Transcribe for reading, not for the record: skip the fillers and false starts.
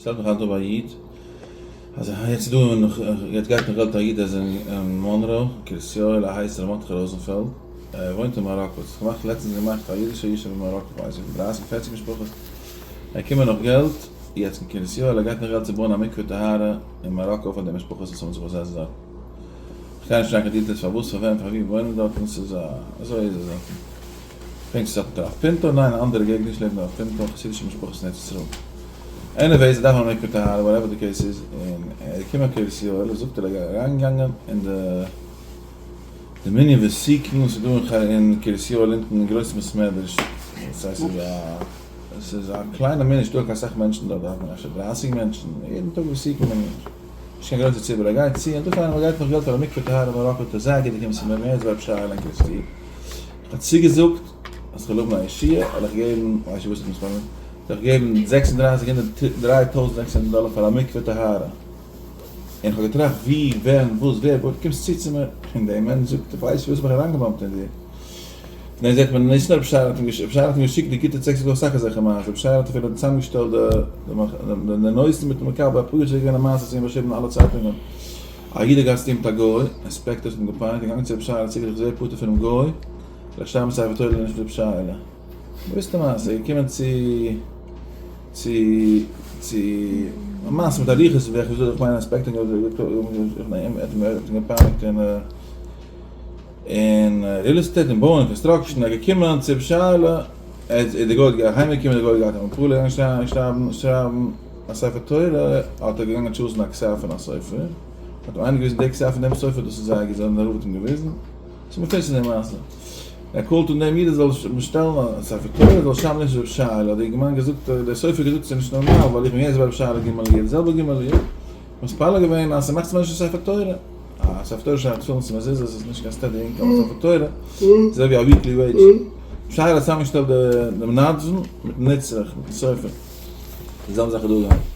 שטעלט מיך היינט אפ א איד אז יעצט איז דא נאך יעצט גייט נאך געלט א איד ער איז אין מאנרא קרית יואל ער הייסט ר' מרדכי ראזענפעלד ער וואוינט אין מאראקא האט זיך געמאכט לעצטענס געמאכט א אידישע ישוב אין מאראקא כ'ווייס וויפיל דרייסיג פערציג משפחות ער קומען נאך געלט יעצט אין קרית יואל ער גייט נאך געלט צו בויען א מקווה טהרה אין מאראקא פאר די משפחות וואס האבן זיך באזעצט דארט כ'גיי נישט אריין קיין details פארוואס פארווען פארווי וואוינען דארטן ס'איז א אזוי איז עס דארטן. פונקט ס'איז אויף פינטו? ניין אנדערע געגנט נישט לעבן הרב פינטו, חסידישע משפחות אין ארץ ישראל. anyway זיי דארפן א מקווה טהרה whatever די case איז, און ער איז געקומען קרית יואל זאגט ער ער איז אריינגעגאנגען אין די די מנין ותיקין וואס איז דא אין קרית יואל אונטן אין גרויסן בית מדרש, דאס הייסט ס'איז א ס'איז א קליינע מנין נישטא קיין סאך מענטשן דארט דארף מען אפשר דרייסיג מענטשן יעדן טאג ותיקין מנין נישט קיין גרויסע ציבור ער גייט צו און דא פאר איינער גייט נאך געלט פאר א מקווה טהרה מאראקא האט ער זייער גוט געקומען צו מיר מער איז רב שייעלע אין קרית יואל. האט צוגעזאגט אז כ'וועל האבן א ישועה וועל איך געבן, ווייס נישט וואס איך מוז וועל איך געבן 36 הונדערט 3600 דאלער פאר א מקווה טהרה, און כ'האב געטראכט ווי, ווען, וואס, ווער, וואו, קומסט צו צו מיר, און דער מענטש זאגט איך ווייס וואס האב איך אריינגעבאמפט אין דיר, פון דעם זעט מען נישט נאר רבי שייעלע האט אים רבי שייעלע האט אים געשיקט די גוטע צעקס איז דא אסאך אזעלכע מעשות, רבי שייעלע האט אפילו צוזאמגעשטעלט די די נושא מיטן מקבל, אפאר יאר צוריק איז געווען א מעשה ס'איז געווען באשריבן אין אלע צייטונגען. א איד האט געהאט צוטון מיט א גוי, אינספעקטארס האבן געפייניגט, געגאנגען צו רבי שייעלע צוגעזאגט זייער פטור פונעם גוי, זאל איך שרייבן ספר תורה נישט רבי שייעלע. באוויסטע מעשה, געקומען צו צו צו א מעשה מיט אריכות ווי אזוי איך מיין אינספעקטאר האט אים געפייניגט אין אין real estate און בויען construction, ער איז געקומען צו רבי שייעלע, ער איז די גוי אהיים געקומען די גוי האט געהאט א מפלה געגאנגען שרייבן שרייבן. א ספר תורה האט ער געגאנגען choose ן א כתב פון א סופר, האט אים איינער געוויזן די כתב פון דעם סופר דאס איז זייער גוט, זיי האבן דער רב האט אים געוויזן, ס'איז מפורסם די מעשה, ער call ט אן דעם איד ער זאל באשטעלן א ספר תורה ער זאל שרייבן נישט ר' שייעלע, האט דער אינגערמאן געזאגט דער סופר געזאגט ס'איז נישט נארמאל ווייל איך בין יעצט ביי ר' שייעלע ג' אייר די זעלבע ג' אייר, מתפלל געווען אז ס'מאכט זיך נישט א ספר תורה, א ספר תורה שרייבט תפילין צו מזוזות איז נישט קיין steady income, א ספר תורה איז אזוי ווי א weekly wage, ר' שייעלע האט צוזאמגעשטעלט דעם נדבן מיטן נצרך מיטן סופר. די זעלבע זאך איז דא געווען.